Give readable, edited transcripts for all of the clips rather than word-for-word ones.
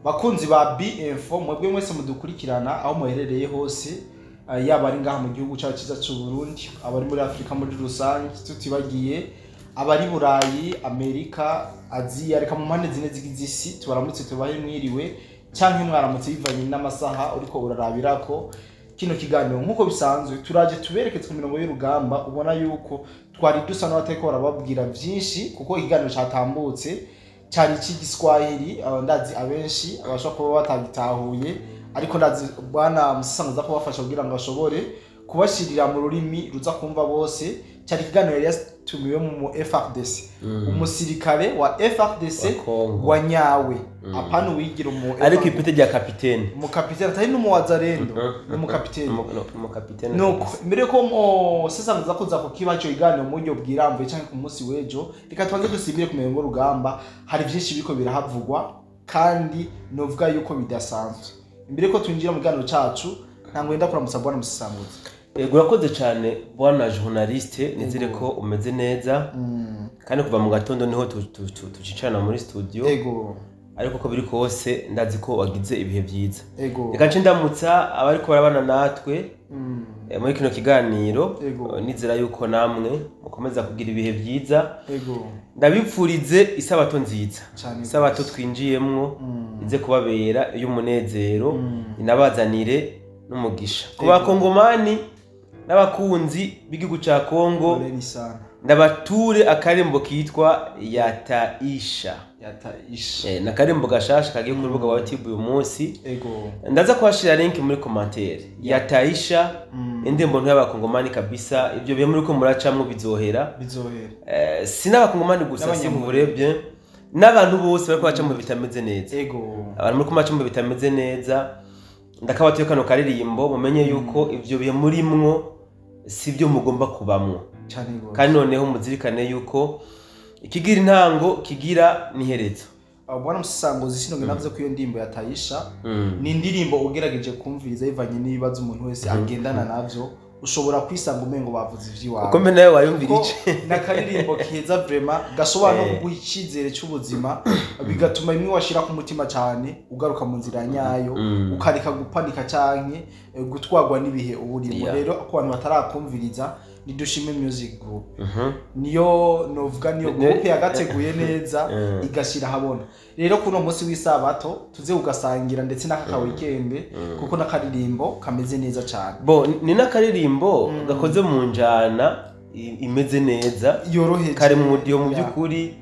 Bakunzi ba B-Info, mwebwe mwese mudukurikirana aho muherereye hose, yaba ari ngaha mu gihugu cyacu cyiza cy'u Burundi, abari muri Afrika muri rusange, tutibagiye abari Burayi, Amerika, Aziya, reka mu mpande zine zigize isi, tubaramutse tubahe mwiriwe canke mwaramutse bivanye n'amasaha uriko urarabirako kino kiganiro. Nk'uko bisanzwe turaje tubereke ku mirongo y'urugamba, ubona yuko twari dusa n'abatariko barababwira vyinshi kuko ikiganiro catambutse cari ic'igiswahili. Ndazi abenshi abashobora kuba batagitahuye, ariko ndazi bwana Musasanguza kubafasha kugira ngo ashobore kubashirira mu rurimi ruza kumva bose. Cari ikiganiro yari yatumiwe mu FARDC, umusirikare wa FARDC Wa Congo. wa nyawe, apana uwigira umu ariko ipete rya kapitene, umukapitene atari n'umuwazarendo, ni umukapitene. Umukapitene. Nuko mbere ko musesanguza kuza kukiba ico kiganiro mu buryo bwirambuye canke ku munsi w'ejo, reka tubanze dusimbire ku mirongo y'urugamba. Hari vyinshi biriko birahavugwa kandi novuga yuko bidasanzwe. Imbere ko twinjira mu kiganiro cacu, ntango wenda kuramutsa bwana Musesanguzi. Yego, urakoze cyane bwana journaliste, nizere ko umeze neza kandi kuva mu gatondo niho tucicarana muri studio. Ariko uko biri kose ndazi ko wagize ibihe byiza. Reka nce ndamutsa abariko barabana natwe muri kino kiganiro. Nizera yuko namwe mukomeza kugira ibihe byiza. Ndabipfurize isabato nziza. Cane. Isabato twinjiyemwo ize kubabera iy'umunezero, inabazanire n'umugisha ku bakongomani n'abakunzi b'igihugu ca Kongo. Poleni sana. Ndabature akarembo kitwa Yataisha. Yataisha. N'akarembo gashasha kagiye ku rubuga rwa YouTube uyu munsi. Ndaza kuhashira link muri commentaire. Yataisha, indirimbo y'abakongomani kabisa. Ibyo bihe muriko muracamwo bizohera. Bizohera. Si n'abakongomani gusa, si N'abanyamurenge. muburebye n'abantu bose bariko baca mu bitameze neza. Abantu muriko muraca mu bitameze neza, ndakabatuye kano karirimbo, mumenye yuko ivyo bihe murimwo si byo mugomba kubamwo. Cane gose. Kandi noneho muzirikane yuko ikigira intango kigira n'iherezo. Bwana Musesanguzi, sinonge navuze ko iyo ndirimbo Yatayisha ni indirimbo ugerageje kumviriza bivanye n'ibibazo umuntu wese agendana navyo, ushobora kwisanga umengo bavuze ivy'iwawe. Uko mbe nawe wayumvira Ko ice. n'akaririmbo keza vraiment, gashobora no kuguha icizere c'ubuzima, bigatuma bimwe washira ku mutima cane ugaruka mu nzira nyayo, ukareka gupanika canke gutwarwa n'ibihe uba urimo. Rero ku bantu batarakumviriza, ni Dushime Music Group, niyo novuga niyo groupe yagateguye neza igashyira ahabona. Rero kuno munsi w'isabato tuze ugasangira ndetse n'aka weekend, kuko n'akaririmbo kameze neza cane. Bo ni n'akaririmbo gakoze mu njana imeze neza, yoroheje, kari mu mudiho mu by'ukuri.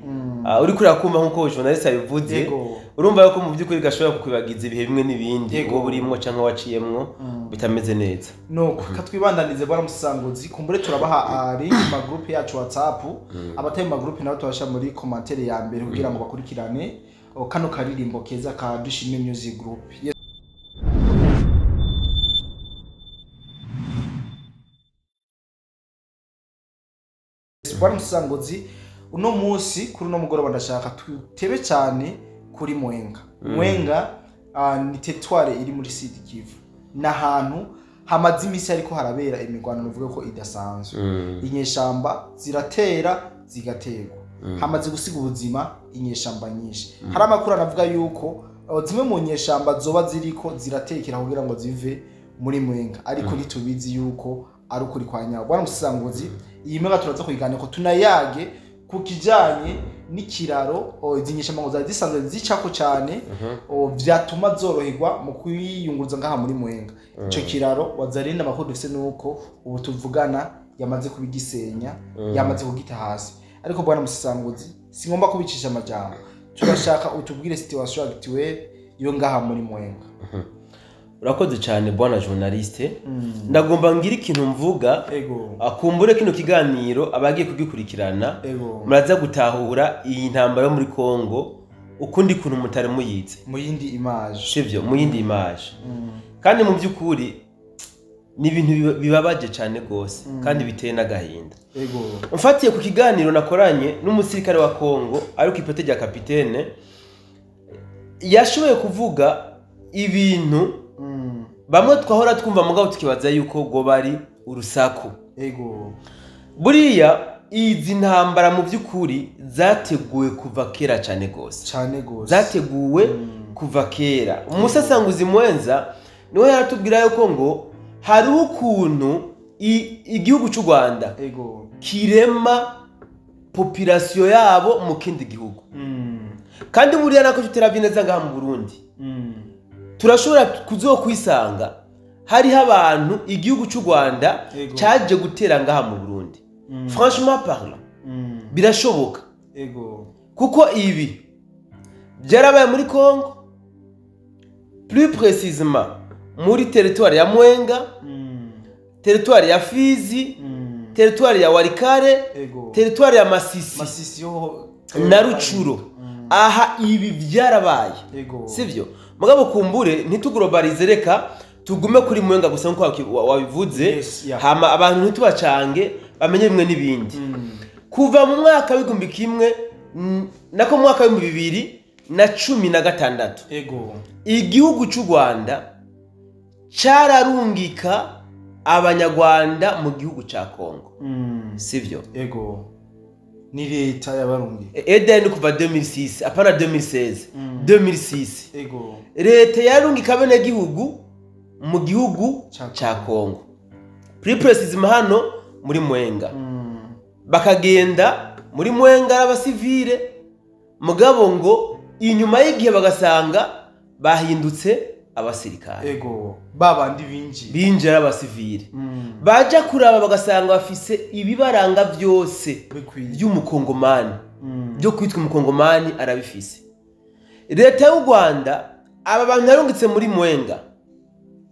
Uriko urakumva nk'uko journaliste abivuze, urumva yuko mu by'ukuri gashobora kukwibagiza ibihe bimwe n'ibindi uba urimwo canke waciyemwo bitameze neza. Nuko katwibandanize bwana Musanguzi, kumbure turabaha link mu magroupe yacu WhatsApp, abatari mu magroupe nabo tubasha muri commentaire ya mbere kugira ngo bakurikirane kano karirimbo keza ka Dushime Music Group. Yes. Bwana Musanguzi, uno munsi kuri uno mugoroba ndashaka tutebe cyane kuri Mwenga. Mwenga ni territoire iri muri Sud Kivu, n'ahantu hamaze iminsi ariko harabera imirwano nuvuga ko idasanzwe. Inyeshamba ziratera zigaterwa, hamaze gusiga ubuzima inyeshamba nyinshi. Hari amakuru anavuga yuko zimwe mu nyeshamba zoba ziriko ziratekera kugira ngo zive muri Mwenga, ariko ntitubizi yuko ari ukuri kwa nyawo. Bwana Musanguzi, iyi Mwenga turaza kuyiganira ko tunayage ku kijanye n'ikiraro izi nyeshamba ngo zari zisanzwe zicako cyane, vyatuma zoroherwa mu kwiyunguruza ngaha muri Mwenga. Ico kiraro wazarinde, amakuru dufise nuko ubu tuvugana yamaze kubigisenya, yamaze kugita hasi. Ariko bwana Musanguzi, singomba kubicisha amajambo, turashaka utubwire situation actuelle yo ngaha muri Mwenga. Urakoze cyane bwana journaliste. Ndagomba ngira ikintu mvuga. Akumbure kino kiganiro abagiye kugikurikirana muraza gutahura iyi ntambara yo muri Kongo ukundi kuntu mutari muyize, mu yindi image. Sivyo, mu yindi image. Kandi mu by'ukuri ni ibintu bibabaje cyane rwose kandi biteye n'agahinda. Mfatiye ku kiganiro nakoranye n'umusirikare wa Kongo ariko ipete rya kapitene, yashoboye kuvuga ibintu bamwe twahora twumva mugabo tukibaza yuko ngo bari urusaku. Buriya izi ntambara mu by'ukuri zateguwe kuva kera cyane rwose. Cane gose. Zateguwe. Kuva kera umusasanguzi mwenza niwe yaratubwira yuko ngo hari ukuntu igihugu cy'u Rwanda kirema population yabo mu kindi gihugu. Kandi buriya nako tuteravye neza ngaha mu Burundi, turashobora kuzokwisanga hariho abantu igihugu cy'u Rwanda cyaje gutera ngaha mu Burundi. Franchement parlant, birashoboka. Kuko ibi byarabaye muri Congo, plus précisément muri territoire ya Mwenga, territoire ya Fizi, territoire ya Walikale, territoire ya Masisi, Masisi yo na Rucuro. Aha ibi byarabaye, sivyo? Mugabo kumbure ntituglobalize, reka tugume kuri Mwenga gusa nkuko wabivuze. Yes, yeah. Hama abantu ntitubacange bamenye bimwe n'ibindi. Kuva mu mwaka w'igihumbi kimwe nako mu mwaka w'ibihumbi bibiri na cumi na gatandatu, igihugu cy'u Rwanda cararungika abanyarwanda mu gihugu ca Kongo, sivyo? Ego, ni leta y'abarungi. Eden kuva 2006, apana 2016, 2006. Leta yarungika bene gihugu mu gihugu ca Kongo, plus précisément hano muri Mwenga. Bakagenda muri Mwenga abasivile, mugabo ngo inyuma y'igihe bagasanga bahindutse abasirikare. Ego, babandi binjira abasivile. Baja kuraba bagasanga bafise ibibaranga byose by'umukongomani, byo kwitwa umukongomani arabifise. Leta y'u Rwanda aba bantu yarungitse muri Mwenga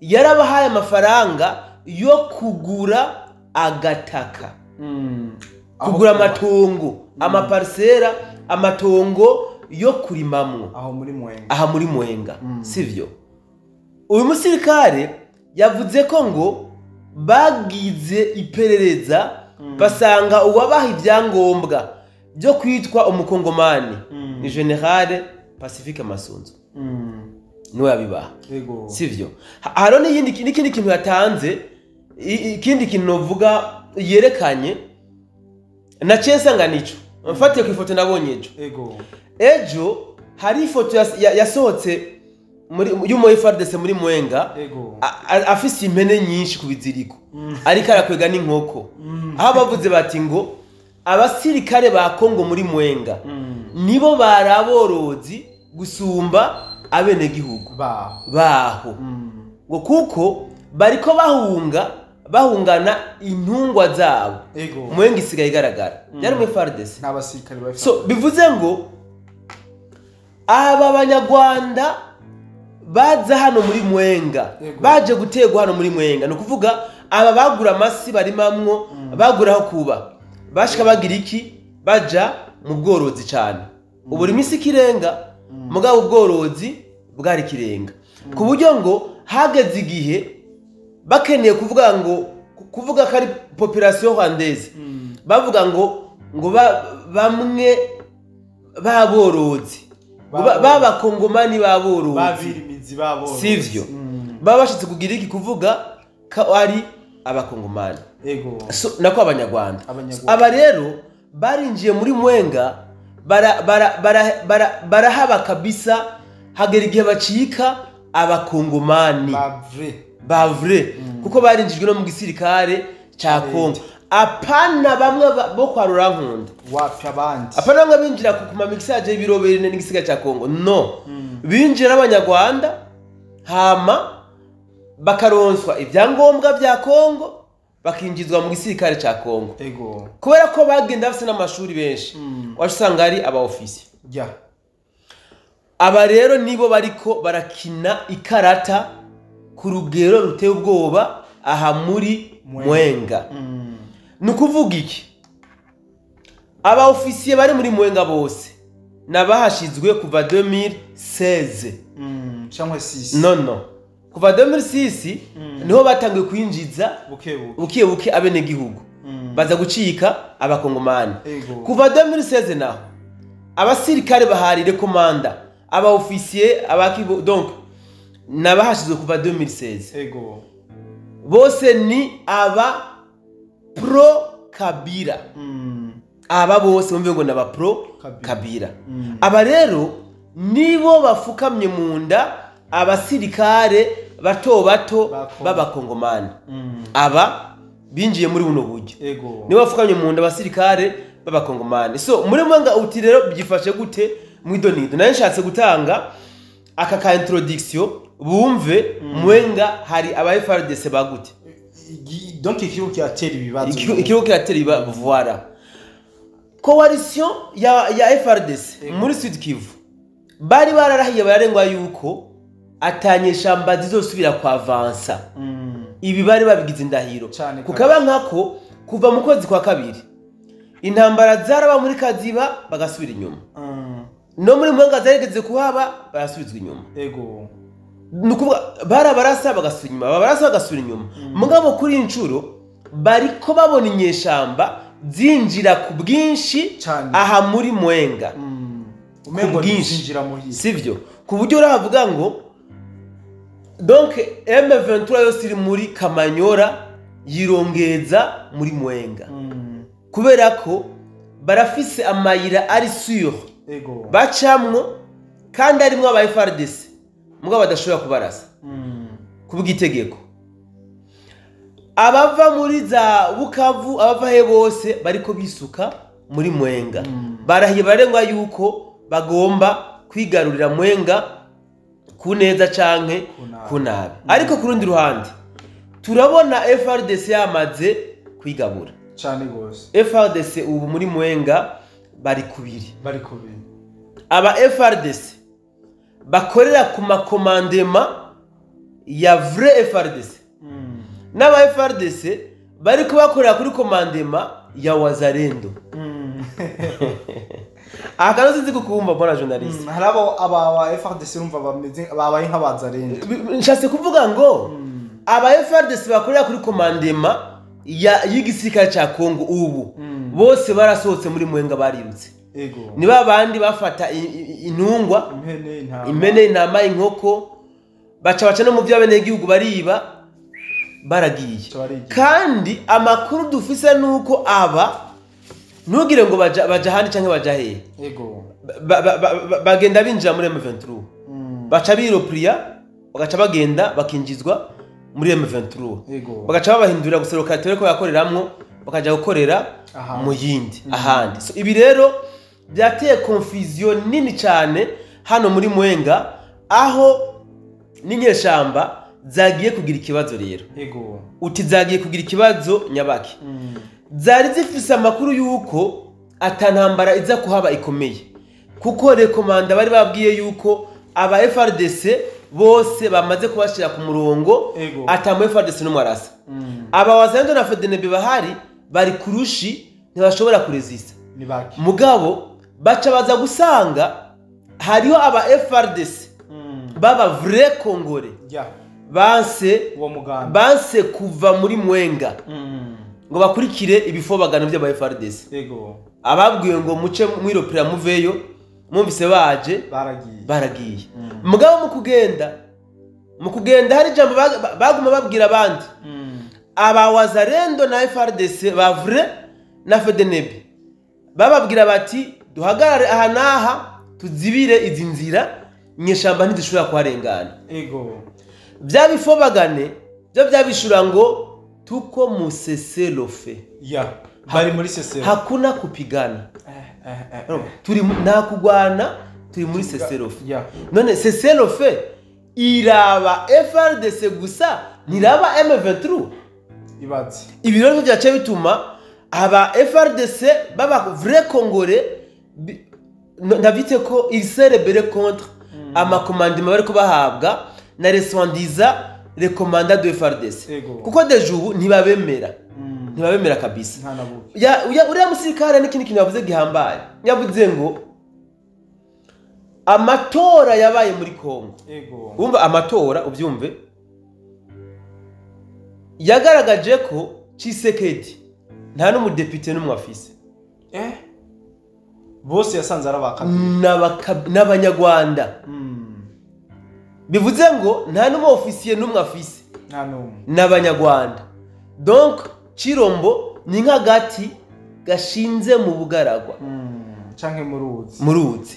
yarabahaye amafaranga yo kugura agataka, kugura amatongo, amaparsera, amatongo yo kurimamwo aho muri Mwenga, aha muri Mwenga, sivyo? Uyu musirikare yavuze ko ngo bagize iperereza basanga uwabaha ibyangombwa byo kwitwa umukongomani ni General Pacifique Masunzu, niwe yabibaha, sivyo? Haro n'ikindi kintu yatanze, ikindi kintu novuga yerekanye na nsanga nico mfatiye ku ifoto nabonye ejo. Ejo hari ifoto yasohotse muri y'umu FARDC muri Mwenga, afise impene nyinshi ku biziriko, ariko arakwega n'inkoko. Aho bavuze bati ngo abasirikare ba Kongo muri Mwenga nibo baraborozi gusumba abenegihugu baho, ngo kuko bariko bahungana intungwa zabo. Mwenga isigaye igaragara byari muri FARDC n'abasirikare ba. So bivuze ngo aba banyarwanda baza hano muri Mwenga, baje gutegwa hano muri Mwenga, nukuvuga aba bagura amasi barimamwo, bagura aho kuba, bashika bagira iki, baja mu bworozi cyane. Ubu imisi kirenga, mugabo ubworozi bwari kirenga, ku buryo ngo hageze igihe bakeneye kuvuga ngo kuvuga ko ari population rwandaise, bavuga ngo bamwe baborozi babakongomani baborozi babirimizi baborozi, sivyo? Baba bashitse kugira iki kuvuga ko ari abakongomani. Ego. So, nako abanyarwanda. Aba rero barinjiye muri Mwenga barahaba kabisa, hagera igihe bacika abakongomani bavre, kuko barinjijwe no mu gisirikare ca Kongo. Apana bamwe bo kwa Rurankunda, wapi abandi, apana bamwe binjira ku ma mixage y'ibirobere n'igisirikare ca Kongo, no. Binjira abanyarwanda hama bakaronswa ibyangombwa bya Kongo, bakinjizwa mu gisirikare ca Kongo. Ego. Kubera ko bagenda bafite n'amashuri benshi, wasanga ari aba officier. Yeah. Aba rero nibo bariko barakina ikarata ku rugero ruteye ubwoba aha muri Mwenga. Nukuvuga iki? Aba officier bari muri Mwenga bose nabahashizwe kuva 2016. Cyangwa 6. No. Kuva 2006 niho batangiye kwinjiza buke buke abenegihugu. Baza gucika abakongomani. Kuva 2016 naho abasirikare bahari rekomanda, aba officier abakibo, donc nabahashizwe kuva 2016. Ego. Bose ni aba pro Kabila. Aba bose bumve ngo naba pro Kabila. Aba rero Nibo bafukamye mu nda abasirikare bato bato b'abakongomani. Aba binjiye muri buno buryo. Nibo bafukamye mu nda abasirikare b'abakongomani. So muri Mwenga uti rero byifashe gute mwidonido? Nayo nshatse gutanga aka ka introduction bumve Mwenga hari aba FARDC bagute. Donc ikigo kiratera ibibazo. Ikigo kiratera ibibazo, voilà. Coalition ya FARDC muri Sud Kivu bari bararahiye bararengwa yuko atanyeshamba zizosubira kwa avansa. Ibi bari babigize indahiro. Kukaba nkako kuva mu kwezi kwa kabiri intambara zaraba muri Kaziba bagasubira inyuma. No muri Mwenga zarigeze kuhaba barasubizwa inyuma. Ego. Nukuvuga barabarasa bagasubira inyuma, babarasa bagasubira inyuma. Mugabo kuri incuro bariko babona inyeshamba zinjira ku bwinshi aha muri Mwenga. Umengo zinjira muhira. Sivyo? Ku buryo uravuga ngo donc M23 yose iri muri Kamanyora yirongeza muri Mwenga. Kubera ko barafise amayira ari sûr. Ego. Bacamwo kandi arimwo aba FARDC mugabo badashobora kubarasa. Kubwitegeko. Abava muri za Bukavu, abava he bose bariko bisuka muri Mwenga. Barahiye barengwa yuko bagomba kwigarurira Mwenga kuneza canke kunabi. Ariko kurundi ruhande turabona FARDC yamaze kwigabura cyane gose. FARDC ubu muri Mwenga bari kubiri. Bari kubiri. Aba FARDC bakorera ku makomandema ya vrai FARDC. N'aba FARDC bari kubakorera kuri komandema ya Wazalendo. Akano sinzi kukumva bwana journaliste. Harabo aba FARDC urumva bameze babaye nk'abazalendo. Nshatse kuvuga ngo aba FARDC bakorera kuri komandema ya y'igisirikare ca Kongo ubu bose barasohotse muri Mwenga barirutse. Ego. Ni babandi bafata intungwa, impene, intama, inkoko, baca no mu by'abenegihugu bariba baragiye. Kandi amakuru dufise nuko aba ntugire ngo baja handi canke baja he. Ego. Bagenda binjira muri M23. Baca biropria bagaca bagenda bakinjizwa muri M23. Ego. Bagaca babahindurira guseruka tere ko yakoreramwo bakaja gukorera mu yindi ahandi. So ibi rero byateye confusion nini cyane hano muri Mwenga aho n'inyeshamba zagiye kugira ikibazo rero. Ego. Uti zagiye kugira ikibazo nyabaki. Zari zifise amakuru yuko atantambara iza kuhaba ikomeye. Kuko rekomanda bari babwiye yuko aba FARDC bose bamaze kubashira ku murongo atamu FARDC n'umwarasa. Aba Wazalendo na FDNB bahari bari kurushi ntibashobora kuresista. Mugabo baca baza gusanga hariho aba FARDC baba vrai Congolais. Banse uwo muganda. Banse kuva muri Mwenga. Ngo bakurikire ibifobagano by'aba FARDC. Ego. Ababwiye ngo muce mwiropira muveyo mumvise baje baragiye. Mugabo mu kugenda hari jambo baguma babwira abandi. Aba Wazalendo na FARDC ba vrai na FDNB bababwira bati duhagarare aha naha tuzibire izi nzira inyeshamba ntizishobora kuharengana. Ego. Bya bifobagane byo byabishura ngo tuko museselofe. Ya, bari muri sesero. Hakuna kupigana. Turi nta kugwana, turi muri seselofe. Ya. None seselofe iraba FARDC gusa ntiraba M23. Ibaze. Ibi rero byace bituma aba FARDC baba vrai Congolais ndavite ko il s'est rebellé contre ama commandement bari kubahabwa na reswandiza les commandants de FARDC. Kuko deja ubu ntibabemera. Ntibabemera kabisa. Ya uriya musirikare n'ikindi kintu yavuze gihambaye. Yavuze ngo amatora yabaye muri Kongo. Ego. Umva amatora ubyumve. Yagaragaje ko Tshisekedi nta n'umudepite n'umwe afise. Bose yasanze arabakabira. N'abanyarwanda. Bivuze ngo nta n'umu officier n'umwe afise. Nta n'umwe. N'abanyarwanda. Donc Chirombo ni nk'agati gashinze mu bugaragwa. Canke mu ruzi. Mu ruzi.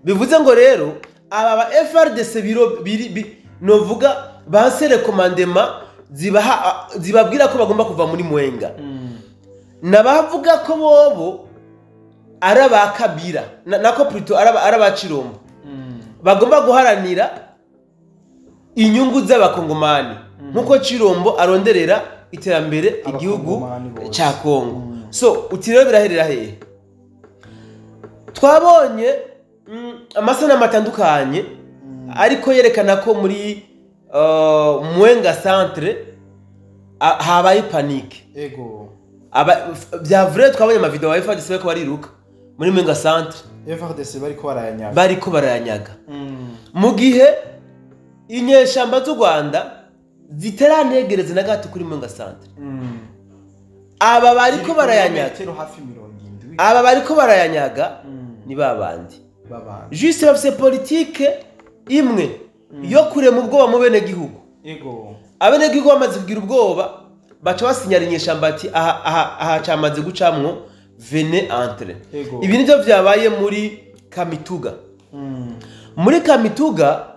Bivuze ngo rero aba ba FARDC biro biri novuga bansere commandement zibaha zibabwira ko bagomba kuva muri Mwenga. Nabavuga ko bobo araba Kabila nako plutôt araba Chirombo bagomba guharanira inyungu z'abakongomani nkuko Chirombo aronderera iterambere igihugu ca Kongo. So uti rero biraherera hehe? Twabonye amasanamu atandukanye ariko yerekana ko muri Mwenga centre habaye panique. Ego. Bya vrai twabonye ama video ya FARDC bariko bariruka muri Mwenga centre. FARDC bariko barayanyaga. Bariko barayanyaga. Mu gihe inyeshamba z'u Rwanda ziteranegereze na gato kuri Mwenga centre. Aba bariko barayanyaga. Aba bariko barayanyaga ni babandi. Juste bafise politique imwe yo kurema ubwoba mu bene gihugu. Ego. Abene gihugu bamaze kugira ubwoba baca basinyara inyeshamba ati aha aha camaze gucamwo vene entre. Ibi nivyo vyabaye muri Kamituga. Muri Kamituga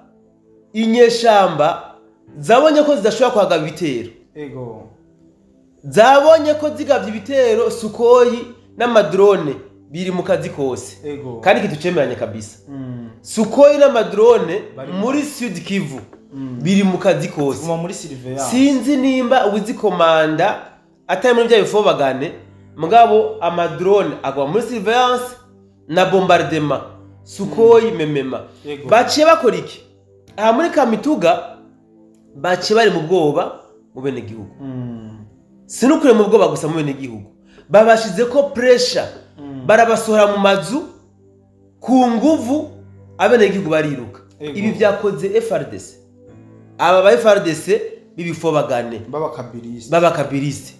inyeshamba zabonye ko zidashobora kwagaba ibitero. Ego. Zabonye ko zigavye ibitero Sukhoi n'amadrone biri mu kazi kose. Kandi kitucemeranye kabisa. Sukhoi n'amadrone muri Sud Kivu biri mu kazi kose. Muri surveillance. Sinzi nimba uzikomanda atari muri bya bifobagane mugabo amadrone agwa muri surveillance na bombardement Sukhoi memema. Baciye bakora iki? Aha muri Kamituga baciye bari mu bwoba mu bene gihugu. Sinukure mu bwoba gusa mu bene gihugu. Babashize ko pressure. Barabasohora mu mazu ku nguvu abene gihugu bariruka. Ibi vyakoze FARDC. Aba ba FARDC bibifobagane baba kabiliste.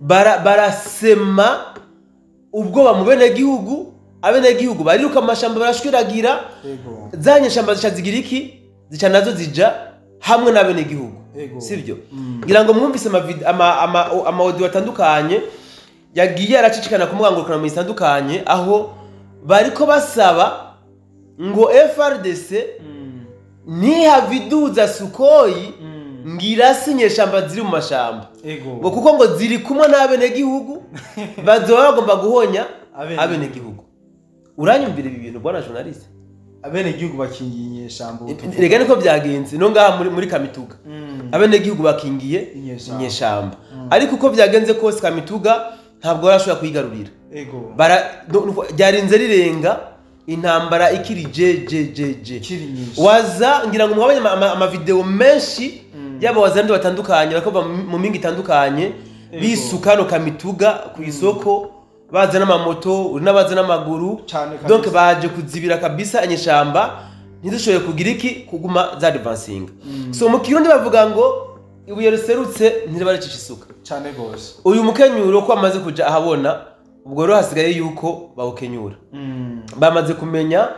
Barasema ubwoba mu bene gihugu, abene gihugu bariruka amashamba barashwiragira. Zanye shamba zica iki zica nazo zija hamwe n'abene gihugu. Sivyo? Ngira ngo mwumvise ama audio atandukanye yagiye aracicikana kumugangurukana mu itandukanye aho bariko basaba ngo FARDC ntihaviduza Sukhoi ngirasi inyeshamba ziri mu mashamba. Ngo kuko ngo ziri kumwe n'abene gihugu bazoba bagomba guhonya abene gihugu. Uranyumvira ibi bintu bwana journaliste? Abene gihugu bakingiye inyeshamba. Rega niko byagenze no ngaha muri Kamituga. Abene gihugu bakingiye inyeshamba. Ariko uko byagenze kose Kamituga ntabwo barashobora kuyigarurira. Ego. Ryarinze rirenga intambara ikiri je. Waza ngira ngo mwabonye ama video menshi yaba wazandi batandukanye bakova mu mingi itandukanye bisukano Kamituga ku isoko baza n'amamoto n'abaza n'amaguru. Donc baje kuzibira kabisa inyeshamba ntizishoboye kugira iki kuguma za advancing. So mu Kirundi bavuga ngo ibuye riserutse ntiribarecisha isuka. Cyane gose. Uyu mukenyuro ko amaze kuja ahabona ubwo rero hasigaye yuko bawukenyura. Bamaze kumenya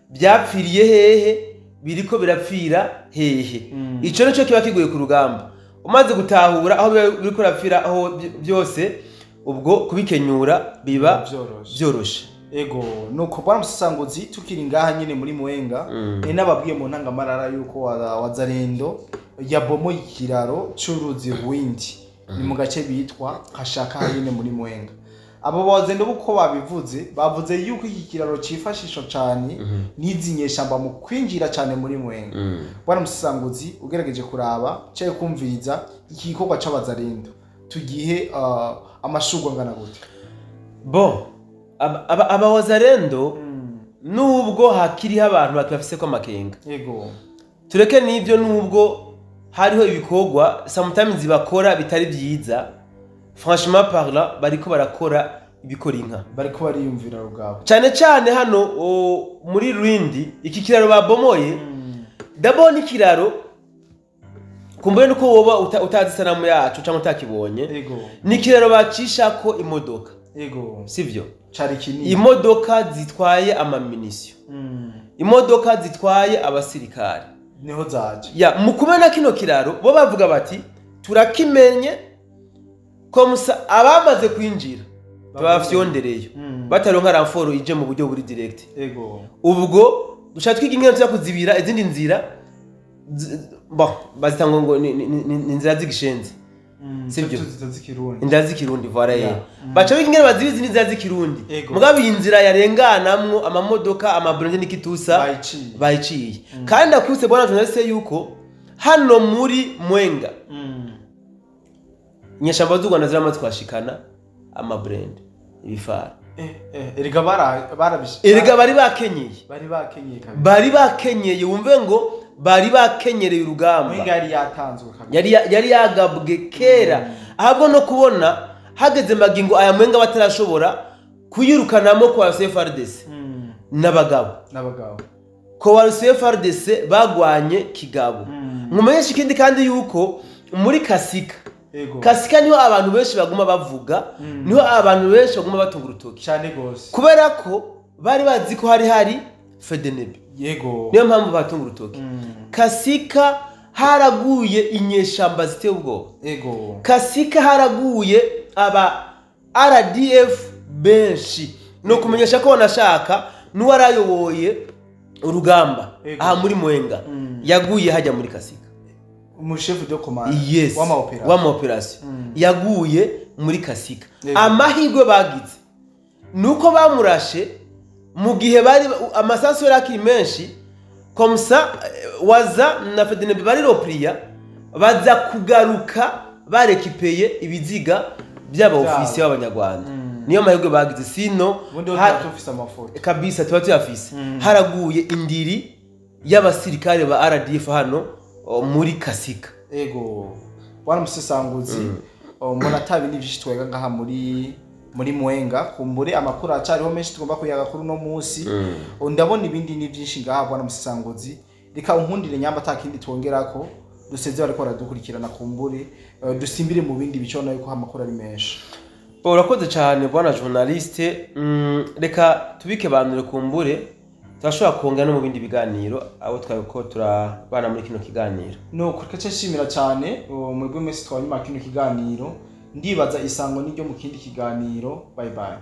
byapfiriye hehe biriko birapfira hehe. Ico nico kiba kiguye ku rugamba. Umaze gutahura aho biriko birapfira aho byose ubwo kubikenyura biba byoroshe. Ego nuko bwana Musanguzi tukiri ngaha nyine muri Mwenga nababwiye mu ntangamarara yuko Wazalendo yabomo ikiraro c'uruzi Rwindi ni mu gace bitwa Kashaka nyine muri Mwenga. Abo Wazalendo uko babivuze bavuze yuko iki kiraro cifashisha cyane n'izi nyeshamba mu kwinjira cyane muri Mwenga. Bwana Musanguzi ugerageje kuraba cyo kumviriza iki gikorwa c'Abazalendo tugihe amashurwe angana gute? Bon, aba Wazalendo nubwo hakiriho abantu bakibafise ko amakenga. Yego. Tureke nivyo nubwo hariho ibikorwa sometimes bakora bitari byiza. Franchement parlant bariko barakora ibikora inka. Bariko bariyumvira rugabo. Cyane cyane hano muri Rwindi iki kiraro babomoye. Dabona ikiraro kumbuye nuko woba utazi sanamu yacu cyangwa utakibonye. Yego. Ni kiraro bacisha ko imodoka. Yego. Sivyo? Cari kinini. Imodoka zitwaye amaminisyo. Imodoka zitwaye abasirikare. Niho zaje. Ya mukumena kino kiraro bo bavuga bati turakimenye komusa abamaze kwinjira bafyondereyo bataronka renfort ije mu buryo buri direct. Yego. Ubwo Duca twiga ingene tuza kuzibira izindi nzira, bon, bazita ngo ni inzira z'igishenzi. Sibyo. Tuzita z'ikirundi. Inzira z'ikirundi, voilà. Yeah. Baca biga ingene baziba izindi nzira z'ikirundi. Mugabo iyi nzira yarenganamwo amamodoka, amablindés n'ikitusa, bayiciye. Bayiciye. Kandi ndakwibutse, bwana journaliste, yuko hano muri Mwenga inyeshamba z'u Rwanda ziramaze kuhashikana amablindés, ibifara. Erega barabishe. Erega bari bakenyeye. Bari bakenyeye kabisa. Bari bakenyeye, wumve ngo bari bakenyereye urugamba. Mwenga yari yatanzwe kabisa. Yari yagabwe kera. Ahubwo no kubona hageze magingo aya Mwenga batarashobora kuyirukanamo kwa FARDC n'abagabo. N'abagabo. Coalition FARDC bagwanye kigabo. Nkumenyesha ikindi kandi yuko muri Kasika, Kasika niho abantu benshi baguma bavuga, niho abantu benshi baguma batunga urutoki, cyane gose. Kubera ko bari bazi ko hari FDNB. Niyo mpamvu batunga urutoki. Kasika haraguye inyeshamba ziteye ubwoba. Kasika haraguye aba RDF benshi. Ni ukumenyesha ko banashaka n'uwarayoboye urugamba aha muri Mwenga yaguye hajya muri Kasika. Umushefu de commande Yes. w'ama opérations. W'ama opérations yaguye muri Kasika. Amahirwe bagize nuko bamurashe mu gihe bari amasasu yari akiri menshi, comme ça waza na FDNB bari replié, baza kugaruka barekipeye ibiziga by'aba Byabo. ofisiye b'abanyarwanda. Niyo mahirwe bagize, sino Ubundi ho tuba tufise amafoto. Kabisa, tuba tuyafise. Haraguye indiri y'abasirikare ba RDF hano muri Kasika. Ego, bwana musesanguzi, mbona atabi n'ivyinshi twega ngaha muri Mwenga. Kumbure amakuru acariho menshi tugomba kuyaga kuri uno munsi. Ndabona ibindi ni byinshi ngaha, bwana musesanguzi. Reka unkundire, nyamba atakindi twongerako, duseze bariko baradukurikirana, kumbure dusimbire mu bindi bice, ubona yuko amakuru ari menshi. Bo, urakoze cyane, bwana journaliste. Reka tubike bandure, kumbure turashobora kongera no mu bindi biganiro abo twari ko turabana muri kino kiganiro. Nuko reka nshimira cyane mwebwe mwese twanyuma kino kiganiro. Ndibaza isango n'iryo mu kindi kiganiro. Bye bye.